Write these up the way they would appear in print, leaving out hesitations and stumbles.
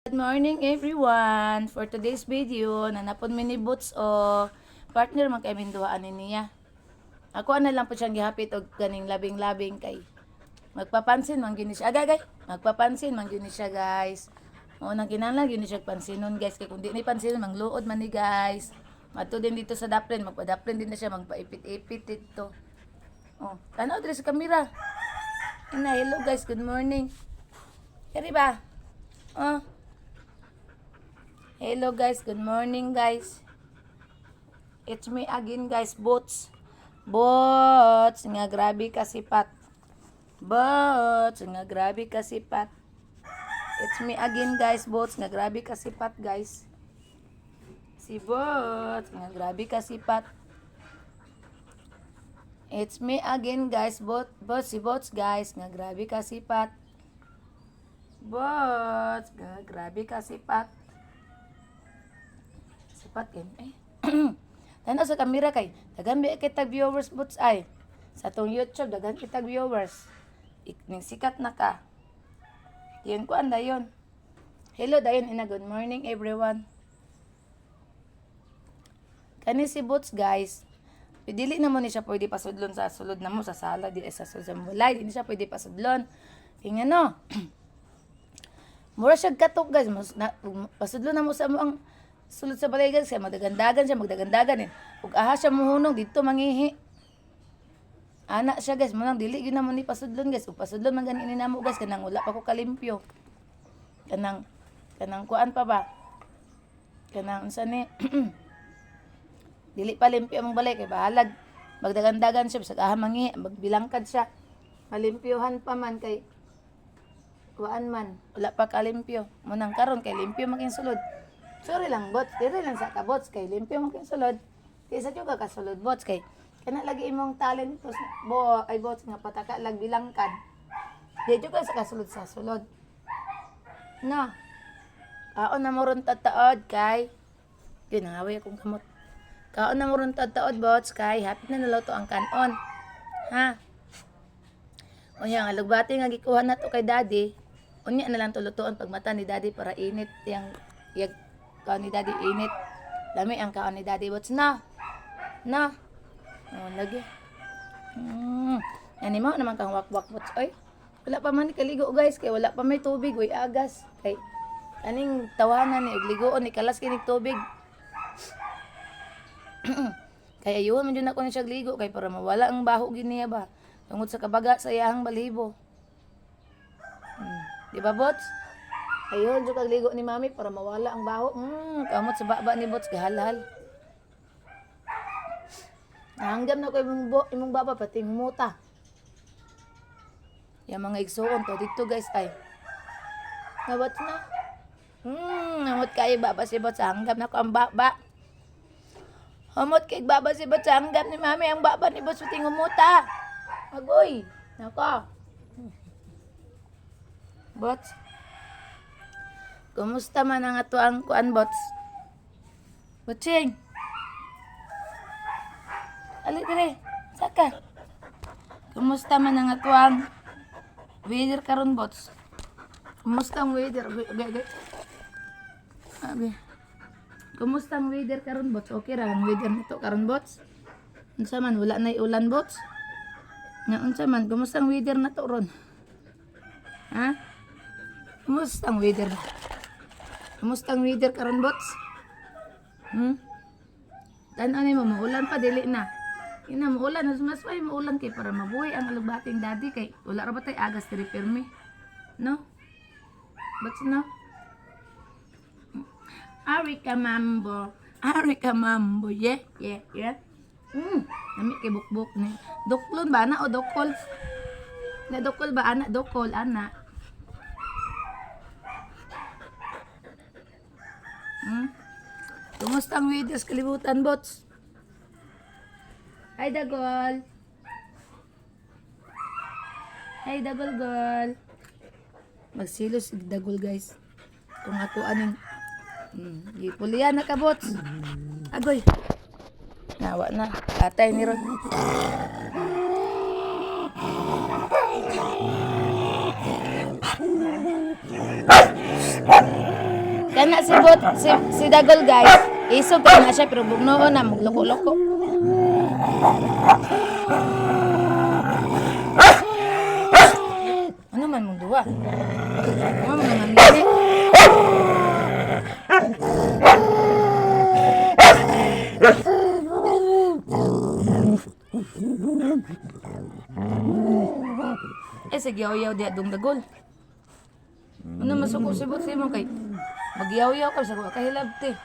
Good morning, everyone! For today's video, nanapon mi ni Boots o partner man kay duha ani niya. Ako ana lang po siyang gihapit og ganing labing-labing kay magpapansin man gyud ni siya. Agay, agay. Magpapansin man gyud ni siya, guys. Mao nang kinahanglan gyud ni siya pansinon, guys, kay kung di ni pansinon, mangluod man ni, guys. Madto din dito sa daplin, magpadaplin din na siya, magpaipit-ipit dito. Oh, tanaw diri sa kamera. Ina, hello guys, good morning. Kari ba? Oh. Hello guys, good morning, guys. It's me again, guys, Boots. Boots, nga grabe kasipat. Boots, nga grabe kasipat. It's me again, guys, Boots, nga grabe kasipat, guys. Si Boots, nga grabe kasipat. It's me again, guys, Bot, Boots, si Boots, guys, nga grabe kasipat. Boots, nga grabe kasipat. Sipat eh. Eh. Tanaw sa kamera kay daghan ba kitag viewers, Boots, ay. Sa atong YouTube daghan kitag viewers. Ning sikat na ka. Yun ko anda yun. Hello dayon ina, good morning, everyone. Kani si Boots, guys. Dili na mo ni siya pwede pasudlon sa sulod na mo sa sala di sa sulod sa balay, di ni siya pwede pasudlon. Kay ngano? Mura siya katok, guys, mas na, pasudlon na mo sa mo ang sulod sa balay, guys, kay magdagandagan siya, magdagandagan eh. Ug aha siya muhunong dito mangihi. Ana siya, guys, mo nang dili gyud na mo ni pasudlon, guys. Ug pasudlon man gani ni namo, guys, kanang wala pa ko kalimpyo. Kanang kuan pa ba? Kanang unsa ni? Dili pa limpyo among balay kay bahalag magdagandagan siya bisag aha mangihi, magbilangkad siya. Malimpyohan pa man kay kuan man, wala pa kalimpyo. Mo nang karon kay limpyo man sulod. Sorry lang, Bots, diri lang sa ka, Bots, kay limpyo man sulod. Di sa ka kasulod, Bots, kay kana lagi imong talent bo ay, Bots, nga pataka lag bilangkad. Di jud ka sa kasulod sa sulod. No. Kaon na mo ron taod kay yun, nangaway akong kamot. Kaon na mo ron taod, Bots, kay hapit na naluto ang kanon. Ha? Unya ang alugbati nga gikuha na to kay Daddy. Unya na lang tulutuon pag mata ni Daddy para init yang yag kaon ni Daddy init. Lami ang kaon ni Daddy, Bots, na. Na. Oh, lagi. Ani mo naman kang wakwak, Bots oy. Wala pa man ni kaligo, guys, kay wala pa may tubig, uy agas. Kay aning tawanan ni og ligoon ni kalas kinig tubig. Kay ayuhon man jud ako ni siya ligo kay para mawala ang baho gid niya ba. Tungod sa kabaga sa iyahang balhibo. Di ba, Bots? Ayun, jud kag ligo ni Mami para mawala ang baho. Kamot sa baba ni Bots gahalhal. Nahanggam na ko imong baba pati muta. Yang mga igsuon to dito, guys, ay. Nawat na. Namot kayo baba si Bots, hanggam na ko ang baba. Humot kay baba si Bots, hanggam ni Mami ang baba ni Bots pati ngumuta. Agoy. Nako. Bots. Kumusta man ang ato ang kuan, Bots? Botsing. Ali dire. Saka. Kumusta man ang ato ang weather karon, Bots? Kumusta ang weather? Agay, agay, agay. Agay. Kumusta ang weather karon, Bots? Okay ra ang weather nito karon, Bots? Unsa man, wala na ulan, Bots? Nga unsa man, kumusta ang weather na to ron? Ha? Kumusta ang weather? Kumusta ang weather karon, Bots? Tan-aw nimo, maulan pa dili na. Ina maulan, mas mas may maulan kay para mabuhi ang alugbating Daddy kay wala ra ba tay agas diri pirmi. No? Bots, no? Arika mambo. Arika mambo. Yeah. Nami kay bukbuk ni. Duklon ba ana o dokol? Na dokol ba ana? Dokol ana. Kumusta ang weather sa kalibutan, Bots? Hi, Dagol. Hi, Dagol gol. Magsilos si Dagol, guys. Kung ako aning gipulian na ka, Bots. Agoy. Nawa na. Atay ni Ron. Kana si Bot, si Dagol guys, isog kay na siya pero bugnoon na magloko-loko. Ano man mong duwa? Ano man mga ngiti? Eh, sige, yaw-yaw diya dong Dagol. Ano masuko si Bot mo kay magyaw-yaw ka sa kuha kahilabte.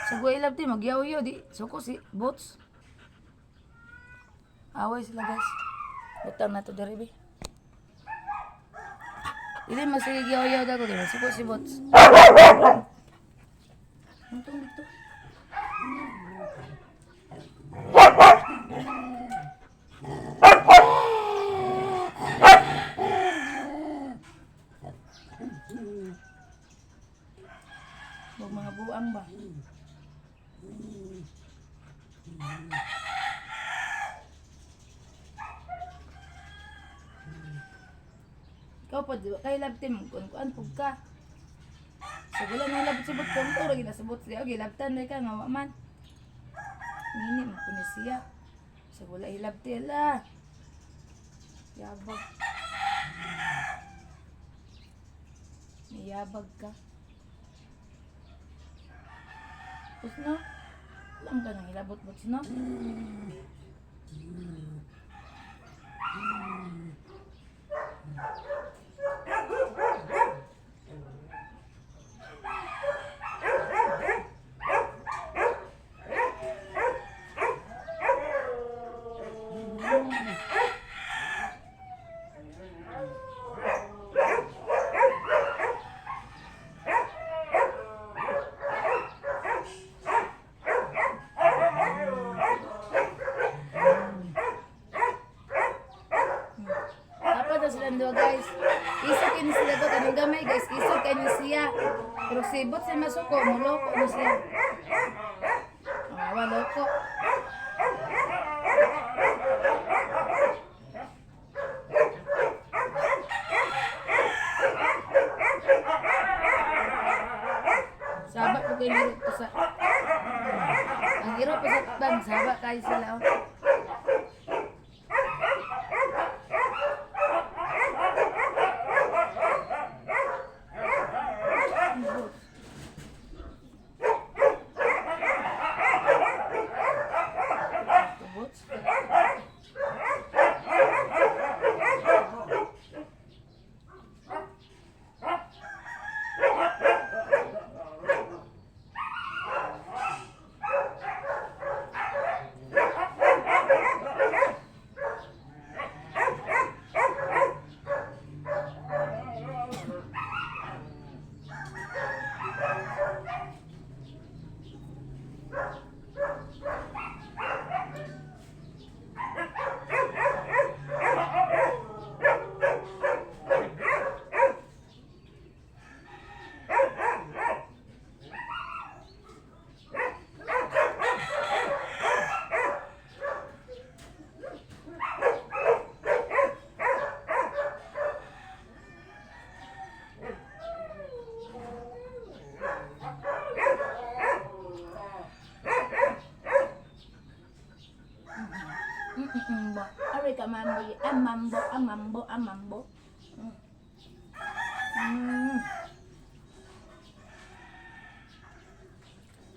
Sa kuha hilabte magyaw-yaw di suko si Bots. Away sila guys. Butang na to diri be. Dili masige yaw-yaw dago kay masuko si Bots. Ano tong dito? Huwag mga buang ba? Ikaw pa, di ba? Kay love team, kung kuan pug ka. Sa wala na labot sa bot kung tura gina sa bot siya, okay, labtan na ka nga wa man. Nini mo kuno siya. Sa wala hilabti ala. Yabag. Niyabag ka. Tapos na, alam ka nang hilabot-bot no? Dapat na silang dua guys. Isog kini sila to kanang gamay guys. Isog kini siya. Pero sibot sa masuko, muloko na siya. Awa loko. Saba po kayo niro po sa ang iro po sa bang saba kayo sila oh. Tubot. Ba. Aray ka mambo, ah mambo, ah mambo, ah mambo.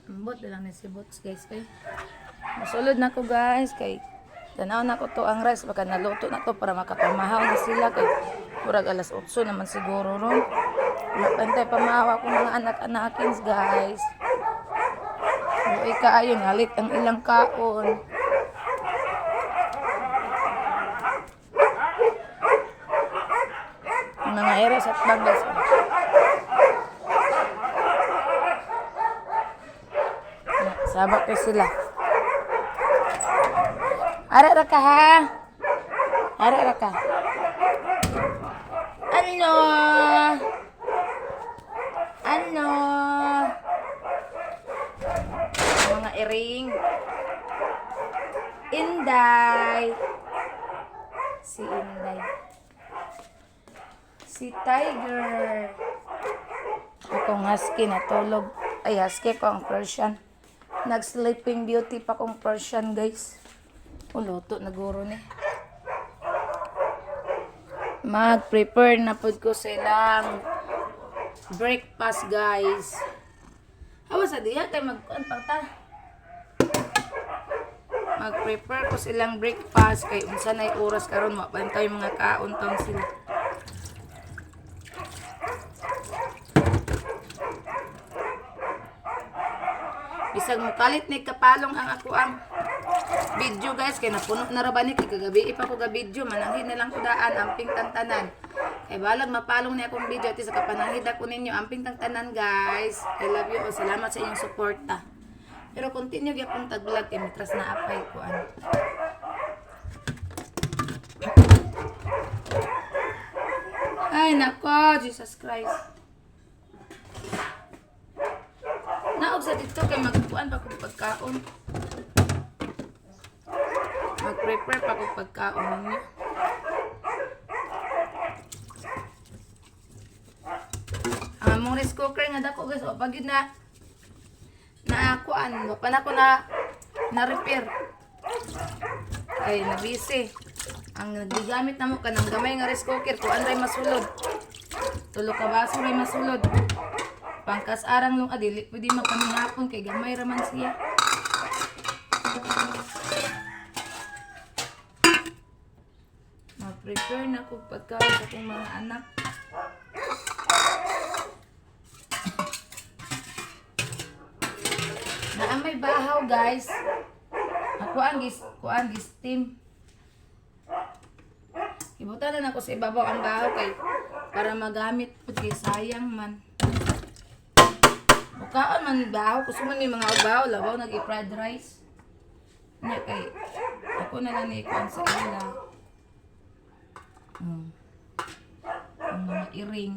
Ambot na lang ni si Bots guys kay. Masulod na ko guys kay tanaw na ko to ang rice baka naluto na to para makapamahaw na sila kay murag alas 8 naman siguro ron. Wala pa tayo pamahaw akong mga anak-anakins guys. Uy kaayo ngalit ang ilang kaon. Ang mga eros at banggas. Sabak ko sila. Ara ra ka ha. Ara ra ka. Ano? Ano? Mga iring. Inday. Si Inday. Si Tiger. Akong husky natulog. Ay, husky ko ang Persian. Nag-sleeping beauty pa kong Persian, guys. O, luto na guro ni. Mag-prepare na pud ko silang breakfast, guys. Awa sa diya kay magkuan pa ta. Mag-prepare ko silang breakfast kay unsa nay oras karon, wa pa tayo mga kaon taon sila. Bisag mukalit ni kapalong ang ako ang video, guys, kay napuno na ra ba ni kay kagabi pa ko ga video, mananghid na lang ko daan, amping tantanan. Kay balag mapalong ni akong video at sa kapananghid ako ninyo, amping tantanan, guys. I love you all. Salamat sa inyong suporta. Pero continue gyapon tag vlog kay mitras na apay ko ano. Ay nako, Jesus Christ. Naog sa dito kay magkuan pa kog pagkaon. Mag-prepare pa kog pagkaon ninyo. Ang among rice cooker nga dako, guys, wa pa gyud na na kuan, wa pa na ko na na repair. Ay na busy. Ang nagigamit namo kanang gamay nga rice cooker, kuan ray masulod. Tulo ka baso ray masulod. Pangkas arang nung adili, pwede mapanihapon kay gamay raman siya. Ma-prepare na ko pagkaon sa akong mga anak. Naa may bahaw, guys. Ako ang gis kuan gis steam. Ibutan na nako sa ibabaw ang bahaw kay para magamit pud kay sayang man. Mukaon man bahaw, kusuman man yung mga bahaw, labaw nag fried rice. Nya kay ako na lang ni kuan sa ila. Ang mga iring.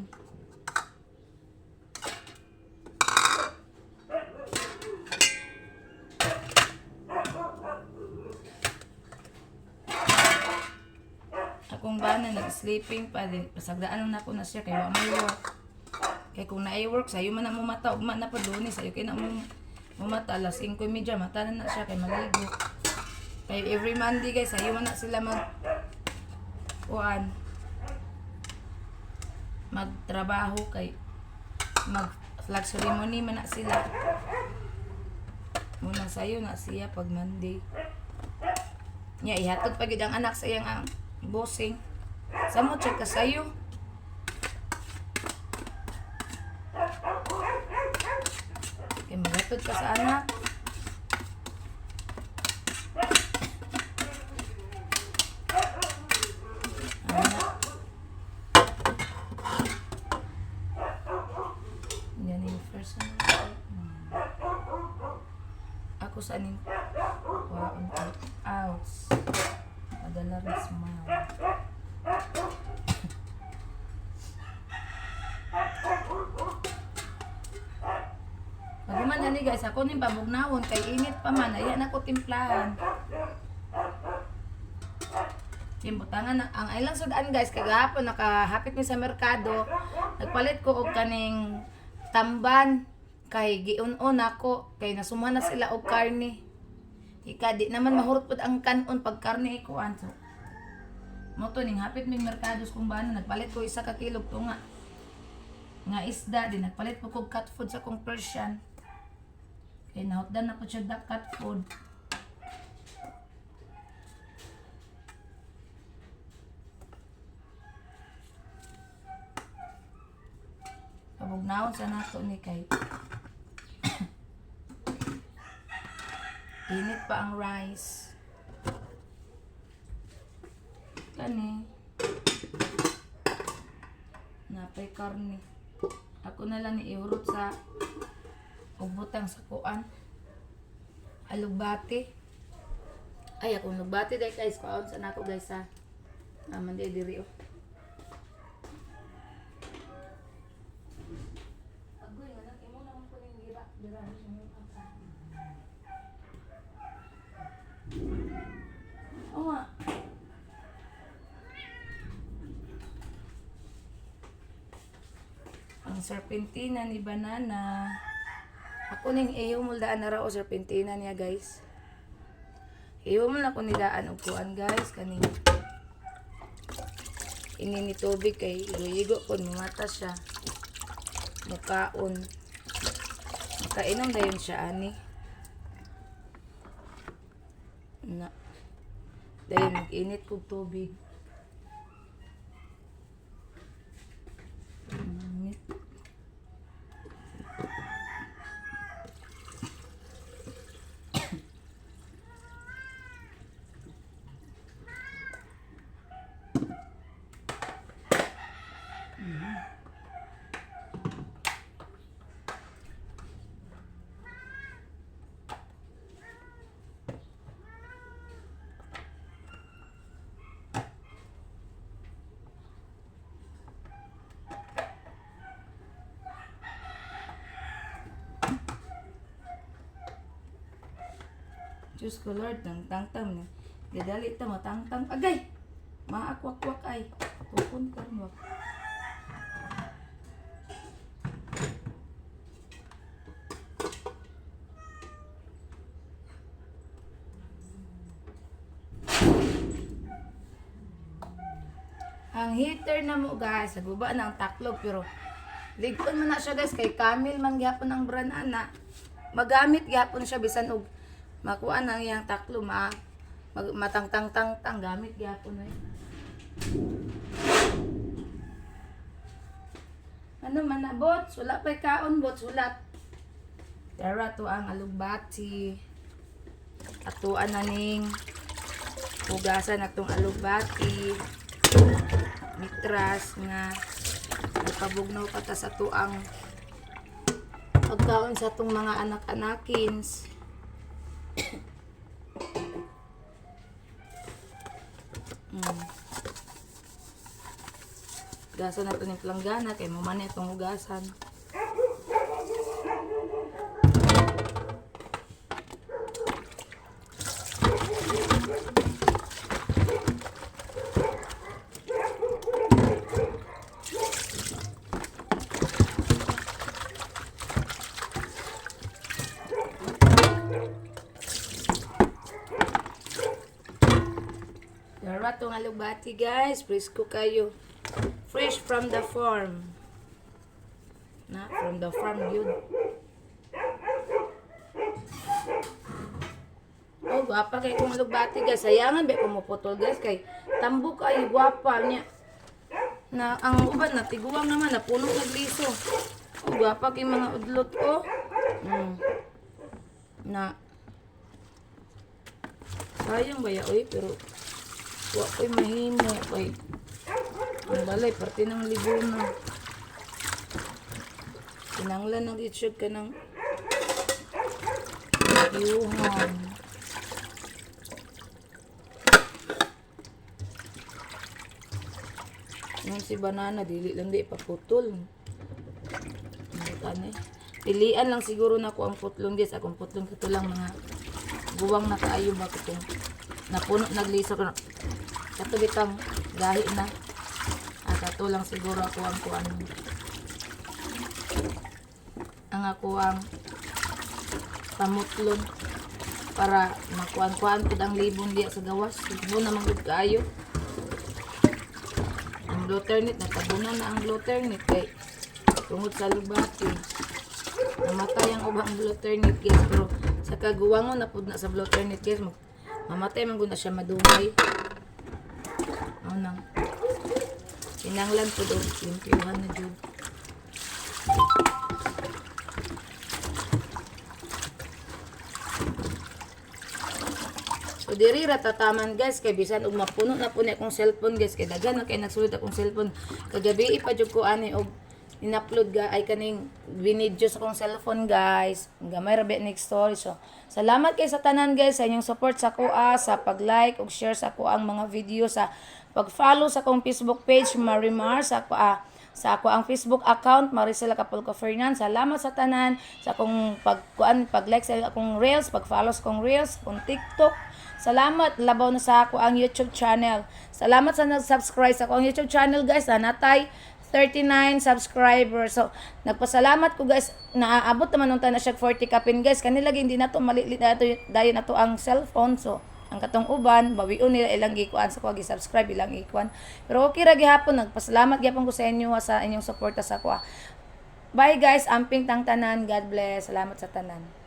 Akong bana nag-sleeping pa din. Pasagdaan lang nako na siya kay wa may work. Kay kung naay work sayo man na mo mata ugma na pa Lunes sayo kay na mo mata alas 5:30 mata na na siya kay maligo. Kay every Monday, guys, sayo man na sila mag kuan magtrabaho kay mag flag ceremony man na sila. Muna sayo na siya pag Monday. Nya ihatod pa gyud ang anak sa iyang ang bossing. Samo check ka sayo. Kay maghatod ka sa anak. Anak. Yan yung first one. Ako sa aning waon ko. Ouch. Padala rin smile. Pag man ni, guys, ako ning pabugnawon kay init pa man, ayan ako timplahan. Yung butangan na, ang ilang sudan, guys, kagahapon nakahapit mi sa merkado, nagpalit ko og kaning tamban kay giun-on ako kay nasumhan na sila og karne. Ika di naman mahurot pud ang kanon pag karne ikuan so. Mo to ning hapit mig merkado kung bana nagpalit ko 1 ka kilo tunga nga isda din, nagpalit po kog cat food sa akong Persian. Kay nahutdan na po siya da cat food. Pabugnawon sa nato ni kay init pa ang rice. Kani. Napay karne. Ako na lang ni ihurot sa ubutang sa kuan. Alugbati. Ay, akong lugbati dahil, guys. Kuan sa nako, guys, ha. Naman di diri oh. Agoy, anak, imo naman ko ning gira. Dira, oo nga. Ang serpentina ni Banana. Ako ning ihumol daan na raw o serpentina niya, guys. Ihumol ako ni daan og kuan, guys, kaning ini ni tubig kay igo-igo kon mamata siya. Mukaon. Makainom dayon siya ani. Na. Dayon mag-init kog tubig. Init. Diyos ko Lord, nang tangtang ni. Dadali ta matangtang. Agay! Maakwak-kwak ay. Tukon ka mo. Ang heater na mo, guys, guba na ang taklob pero ligton man na siya, guys, kay Camel man gihapon ang brand ana. Magamit gihapon siya bisan og makuha na ang iyang taklo ma mag, matangtang-tang-tang gamit gihapon ay. Ano man na bots, wala pa'y kaon bots, wala. Tara to ang alugbati. Atuan na ning hugasan atong alugbati. Mitras nga nagpabugnaw pa ta sa tuang pagkaon sa atong mga anak-anakins. Hugasan nato ning planggana kay mo man itong hugasan. Dara tong alugbati, guys, presko kayo. Fresh from the farm. Na, from the farm yun. Oh, gwapa kay kong alugbati, guys. Sayangan ba pumuputol, guys, kay tambok ay gwapa niya. Na ang uban na tiguang naman na puno nagliso. Oh, gwapa kay mga udlot oh. Na. Sayang ba ya oy, pero wa ko'y mahimo kay ang balay parte ng libuno. Kinanglan ng itsyog ka ng yuhan. Yung si Banana, dili lang di ipaputol. Ano eh. Pilian lang siguro na ko ang putlon, guys. Akong putlon kato lang mga guwang na kaayo ba katong napuno nagliso ko na. Kato bitang gahi na. Ah, kato lang siguro ako ang kuan. Ang ako ang pamutlon para makuan-kuan pud ang libon diya sa gawas. Libon naman gud kaayo. Ang blue ternate, natabunan na ang blue ternate kay tungod sa lubati. Namatay ang ubang blue ternate, guys, pero sa kaguwangon na pud na sa blue ternate, guys, mamatay man gud na siya madugay. Ano nang kinanglan pud og limpyuhan na jud. So diri ra tataman, guys, kay bisan og mapuno na po ni akong cellphone, guys, kay daghan na kay nagsulod akong cellphone. Kagabi pa jud ko ani og in-upload ga ay kaning binidyo sa akong cellphone, guys. Gamay ra ba next story. So salamat kay sa tanan, guys, sa inyong support sa akoa, sa pag-like ug share sa ako ang mga video, sa pag-follow sa akong Facebook page Marimar, sa ako sa ako ang Facebook account Maricel Acapulco Fernan. Salamat sa tanan sa akong pagkuan, pag-like sa akong reels, pag-follow sa akong reels, akong TikTok. Salamat labaw na sa ako ang YouTube channel. Salamat sa nag-subscribe sa akong YouTube channel, guys. Na natay 39 subscribers. So, nagpasalamat ko, guys. Naaabot naman nung na siya 40 kapin, guys. Kanila hindi na to mali na to dayon na to ang cellphone. So, ang katong uban bawion nila ilang gikuan sa kuha, gi-subscribe ilang ikuan. Pero okay ra gihapon, nagpasalamat gihapon ko sa inyo sa inyong suporta sa kuha. Bye, guys, amping tang tanan. God bless. Salamat sa tanan.